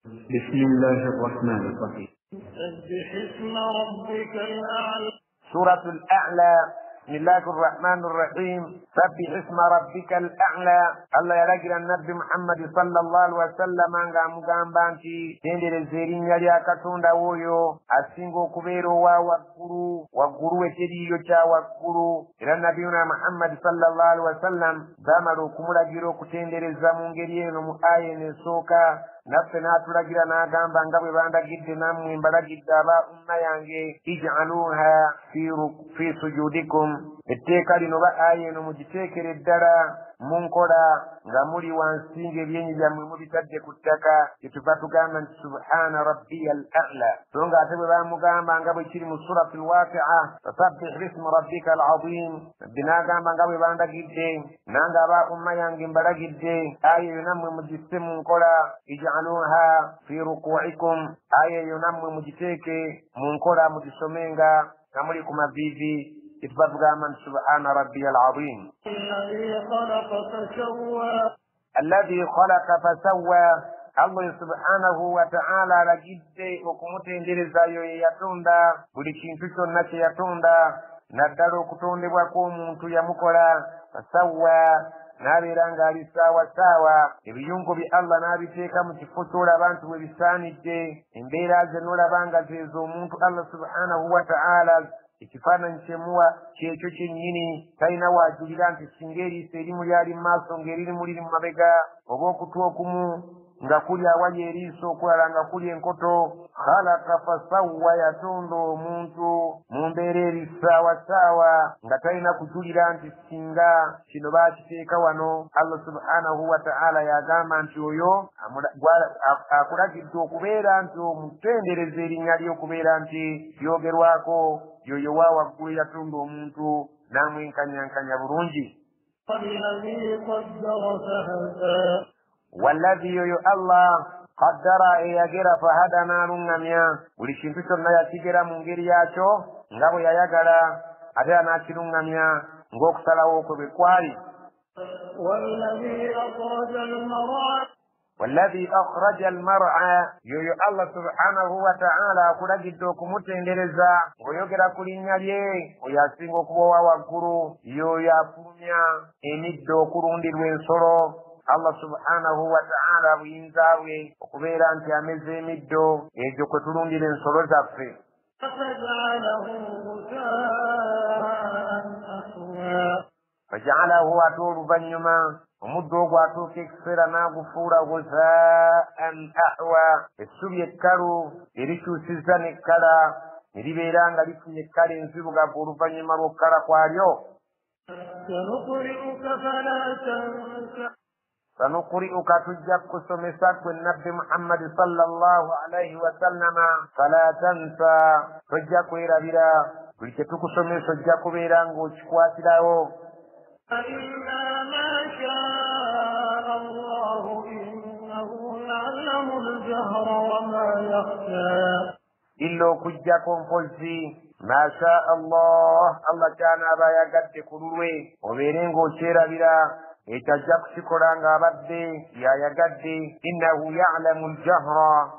بسم الله الرحمن الرحيم. سبح اسم ربك الأعلى. سورة الأعلى. بسم الله الرحمن الرحيم. سبح اسم ربك الأعلى. Allah yalagira Nabbi Muhammad sallallahu alaihi wasallam ng'amugamba nti tendereza erinnya lya Katonda w'oyo asinga okubeera owa waggulu, waggulu we teriiyo kya waggulu. Era Nabiyuna Muhammad sallallahu alaihi wasallam baamala okumulagira okutendereza mu ngeri eno mu aya eno esooka, naffe n'atulagira n'agamba nga bwe bandagidde nammwe mbalagidde aba umma yange, ij'aluha fi sujudikum. Etteeka lino ba aya eno mugiteekere ddala mu nkola nga muli wansi ng'ebyenyi byammwe mubitadde ku ttaka. Kyetuva tugamba nti subhana rabbiya al a'la. So nga ate bwe bamugamba nga bwe kiri mu surati lwaqi'a, fasabbih bismi rabbika al azim, nabbi n'agamba nga bwe bandagidde nange aba umma yange mbalagidde aya eyo nammwe mugisse mu nkola, ij'aluha fi ruku'ikum, aya eyo nammwe mugiteeke mu nkola mugisomenga nga muli ku maviivi. Kyetuva tugamba nti subhana rabbiya al azim. Alladhi khalaqa fasawwa. Allah subhanahu wa ta'ala alagidde okumutendereza yo ye yatonda buli kintu kyonna kye yatonda, naddala okutondebwa kw'omuntu yamukola fasawwa, n'abeera ng'ali saawa saawa. Ebiyungo bye Allah n'abiteeka mu kifo ky'olaba nti we bisaanidde, embeera ze n'olaba nga zeezo omuntu Allah subhanahu wa ta'ala ekifaananyi kyemuwa kyekyo kyennyini, talina waajulira nti singa eriiso erimu lyali mu maaso ng'eririmu liri mu mabega, oba okutu okumu nga kuli awali eriiso okulala nga kuli enkoto. Khalaqa fasawwa, yatonda omuntu mu mbeera eri saawa saawa nga talina kujulira nti singa kino baakiteeka wano. Allah subhanahu wa ta'ala yagamba nti oyo akulagidde okubeera nti omutendereza erinnya lye okubeera nti lyogerwako, yoyo wa waggulu yatonda omuntu n'amwenkanyankanya bulungi. Walladhi, yoyo Allah qaddara eyagera, fahada n'aluŋŋamya. Buli kintu kyonna yakigera mu ngeri yakyo nga bwe yayagala, ate era n'akiruŋŋamya ng'okusalawo kwe bwe kwali. Walladhi akhraja almar'a, yoyo Allah subhanahu wa ta'ala akulagidde okumutendereza ng'oyogera ku linnya lye, oyo asinga okuba owa waggulu, yoyo afulumya emiddo okulundirwa ensolo. Allah subhanahu wa ta'ala buyinza bwe okubeera nti ameza emiddo egyo kwe tulundira ensolo zaffe. Faja'alahu, ate oluvannyuma omuddo ogwo atuuka ekiseera n'agufuula ghusaa'an ahwa, essubi ekkalu erikyusizza n'ekkala ne libeera nga lifunye ekkala enzirugavu oluvannyuma lw'okkala kwalyo. Sanukuri'uka, tujja kukusomesa ggwe Nabbi Muhammad sallallahu alaihi wasallama, fala tansa, tojja kwerabira. Buli kye tukusomesa ojja kubeera ng'okikwatirawo. Illa okuggyako mpozzi ma shaa Allah, Allah ky'anaaba ayagadde ku lulwe, obeere ng'okyerabira. Ekyo ajja kukikola ng'abadde yayagadde. Innahu ya'lamu ljahra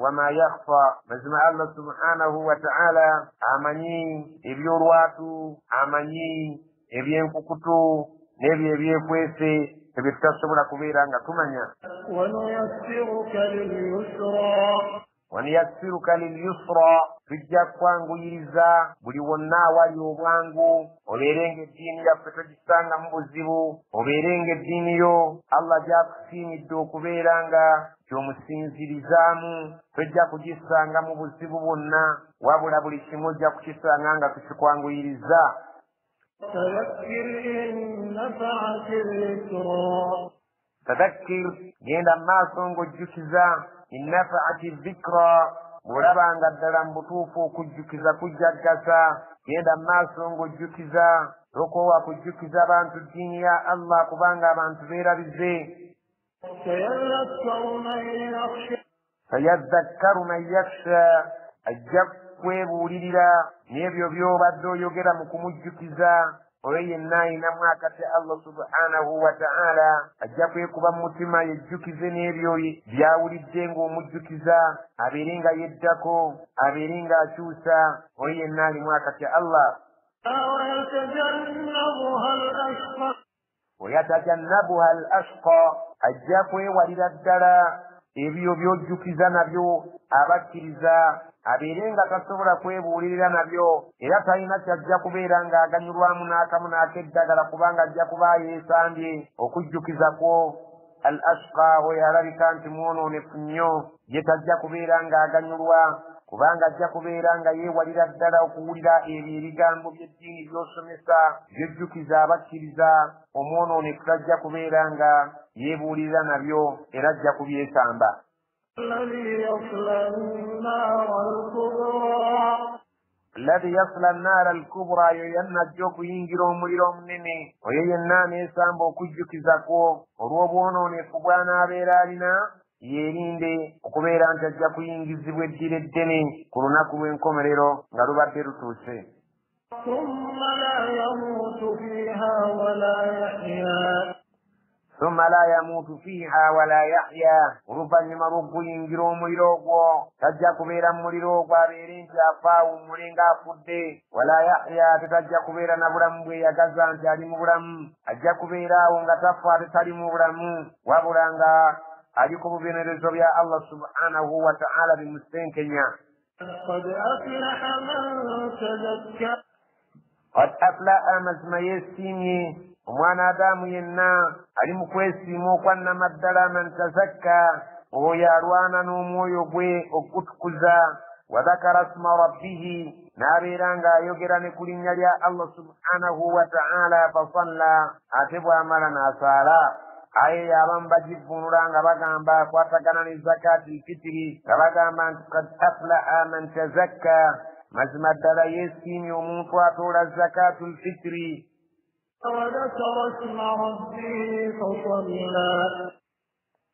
wama yakhfa, mazima Allah subhanahu wa ta'ala amanyi ebyolwatu, amanyi ebyenkukutu n'ebyo ebyekwese ebyo tutasobola kubeera nga tumanya. Wanuyassiruka lilyusra, tujja kwanguyiriza buli wonna awali obwangu, obeere ng'eddiini yaffe togisangamu buzibu, obeere ng'eddiini yo Allah gy'akusiimidde okubeera nga ky'omusinzirizaamu, tojja kugisanga mu buzibu bwonna, wabula buli kimu ojja kukisanga nga tukikwanguyiriza. Tadhakkir, genda mu maaso ng'ojjukiza, innafa'ati dhikra, bw'olaba nga ddala mu butuufu okujjukiza kujja ggasa, genda mu maaso ng'ojjukiza, tokoowa kujjukiza bantu ddiini ya Allah kubanga abantu beerabize. Sayadhakkaru man yakhsha, ajja kwebuulirira n'ebyo by'obadde oyogera mu kumujjukiza, Oyo yenna ayinamu akatya Allah subhanahu wa ta'ala ajja kwekuba mu mutima yejjukize n'ebyo byawulidde ng'omujjukiza, abeere nga yeddako, abeere ng'akyusa. Oyo yenna alimu akatya Allah. Wayatajannabuha al ashqa, ajja kwewalira ddala ebyo by'ojjukiza nabyo abakkiriza, abeere nga tasobola kwebuulirira nabyo, era talina kyajja kubeera ng'aganyulwamu n'akamu n'akeddagala, kubanga ajja kuba yeesambye okujjukiza kwo. Al ashqa, oyo alabika nti mwonoonefu nnyo, ye tajja kubeera ng'aganyulwa, kubanga ajja kubeera nga yeewalira ddala okuwulira ebyo ebigambo by'eddiini by'osomesa by'ojjukiza abakkiriza. Omwonoonefu tajja kubeera nga yeebuulirira nabyo, era ajja kubyesamba. Alladhi yasla annaara al-kubra, oyo yenna ajja okuyingira omuliro omunene. Oyo yenna aneesamba okujjukiza kwo olw'obwonoonefu bw'anaabeera alina, yeerinde okubeera nti ajja kuyingizibwa eddiro eddene ku lunaku lw'enkomerero nga lubadde lutuuse. Thumma la yamuutu fiiha wala yahya, oluvannyuma lw'okuyingira omuliro ogwo tajja kubeera mu muliro ogwo abeere nti afa awummule ng'afudde. Wala yahya, ate tajja kubeera na bulamu bweyagaza nti ali mu bulamu, ajja kubeera awo nga tafa ate tali mu bulamu, wabula nga ali ku bubonerezo bya Allah subhanahu wa ta'ala bimusenkenya. Qad aflaha, mazima yeesiimye omwana Adamu yenna ali mu kwesiima okwannamaddala. Man tazakka, oyo alwana n'omwoyo gwe okutukuza. Wa dhakara sma rabbihi, n'abeera ng'ayogera ne ku linnya lya Allah subhanahu wa ta'ala. Fasalla, ate bw'amala n'asaala. Aye abamu bagivvuunula nga bagamba akwatagana ne zakaati lfitiri, nga bagamba nti kad aflaha man tazakka, mazima ddala yeesiimye omuntu atoola zakaatu lfitiri.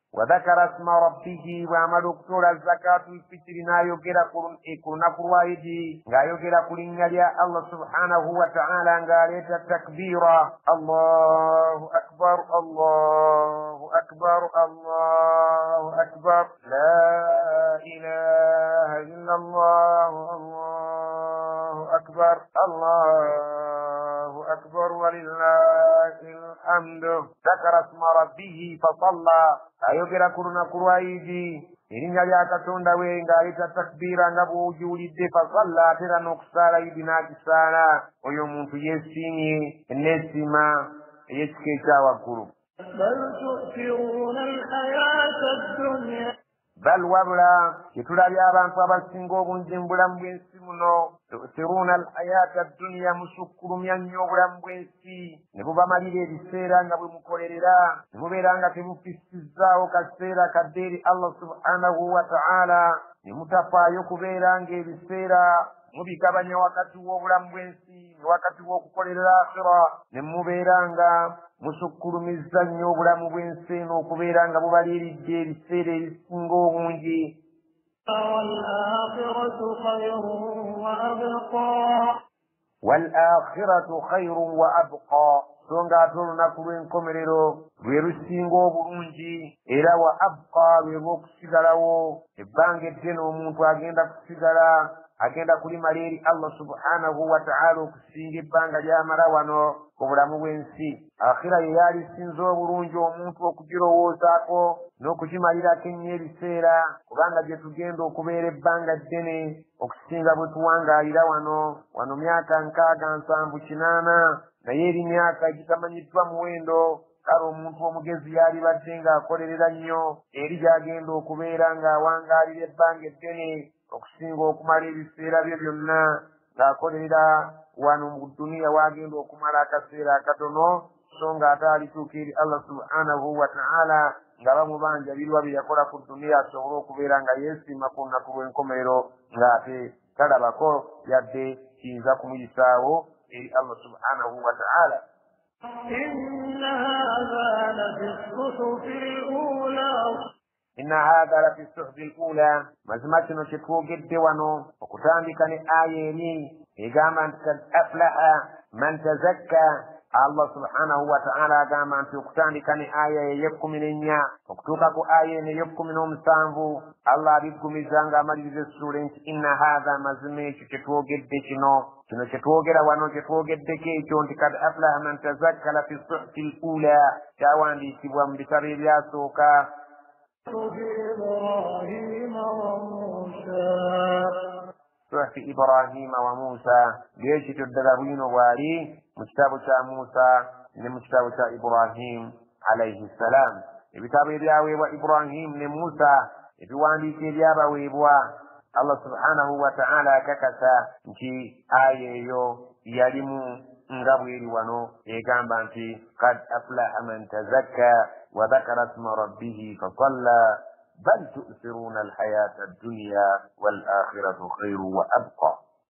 Wadhakara sma rabbihi, bw'amala okutoola zakaatu lfitiri n'ayogera ku lunaku lwa Idi ng'ayogera ku linnya lya Allah subhanahu wa ta'ala ng'aleeta takbiira, Allahu akbar, Allahu akbar, Allahu akbar, la ilaha illa Allah, Allahu akbar, Allahu akbar walillahi alhamdu. Dhakara sma rabbihi fasalla, ayogera ku lunaku lwa Idi erinnya lya Katonda we ng'aleeta takbiira nga bw'ogiwulidde. Fasalla, ate era n'okusaala Idi n'agisaala. Oyo omuntu yeesiimye enneesiima ey'ekika ekya waggulu. Bal, wabula kyetulabye abantu abasinga obungi mu bulamu bw'ensi muno, tu'thiruuna alhayata dduniya, musukkulumya nnyo obulamu bw'ensi ne bubamalira ebiseera nga bwe mukolerera, ne mubeera nga temufissizaawo kaseera kadde eri Allah subhanahu wa ta'ala, ne mutafaayo kubeera ng'ebiseera mubigabanya wakati w'obulamu bw'ensi ne wakati w'okukolerera akhira, ne mubeera nga musukkulumizza nnyo obulamu bw'ensi eno okubeera nga bubaliiridde ebiseera ebisinga obungi. Wal akhiratu khayrun wa abqa, so ng'ate olunaku lw'enkomerero lwe lusinga obulungi, era wa abqa lwe lw'okusigalawo ebbanga eddene. Omuntu agenda kusigala, agenda kulimala eri Allah subhanahu wa ta'ala okusinga ebbanga ly'amala wano ku bulamu bw'ensi. Akhira ye yalisinze obulungi omuntu okugirowoozaako n'okugimalirako ennyo ebiseera, kubanga gye tugenda okubeera ebbanga ddene okusinga bwe tuwangaalira wano. Wano myaka 60, 70, 80, naye eri myaka egitamanyiddwa muwendo. Kale omuntu omugezi yalibadde ng'akolerera nnyo eri gy'agenda okubeera ng'awangaalira ebbanga eddene okusinga okumala ebiseera bye byonna ng'akolerera wano mu dduniya w'agenda okumala akaseera akatono, so ng'ate alituuka eri Allah subhanahu wa ta'ala nga bamubanja birwa bye yakola ku dduniya, asobole okubeera nga yeesiima ku lunaku lw'enkomerero ng'ate talabako yadde kiyinza kumuyisaawo eri Allah subhanahu wa ta'ala. Inna haadha lafi suhufi l-ula, mazima kino kye twogedde wano okutandika ne aya eri egamba nti kad aflaha Man tazakka, Allah subhanahu wa ta'ala agamba nti okutandika ne aya ey'ekkumi n'ennya okutuuka ku aya eno ey'ekkumi n'omusanvu, Allah abiggumiza ng'amaliriza essuula nti inna haatha, mazima ekyo kyetwogedde kino, kino kyetwogera wano, kyetwogeddeko ekyo nti kad aflaha man tazakka la fi suhufi l ula, kyawandiikibwa mu bitabo ebyasooka. إبراهيم وموسى. Suhufi Ibrahima wa Musa, ng'ekityo ddala bwino bwali mu kitabo kya Musa ne mu kitabo kya Ibrahim alaihi ssalam, ebitabo ebyaweebwa Ibrahimu ne Musa, ebiwandiiko ebyabaweebwa. Allah subhanahu wa ta'ala akakasa nti aya eyo yalimu nga bweri wano egamba nti kad aflaha man tazakka wa dhakara sma rabbihi fasalla bal tu'thiruna alhayata addunya walakhiratu khairu wa abqa.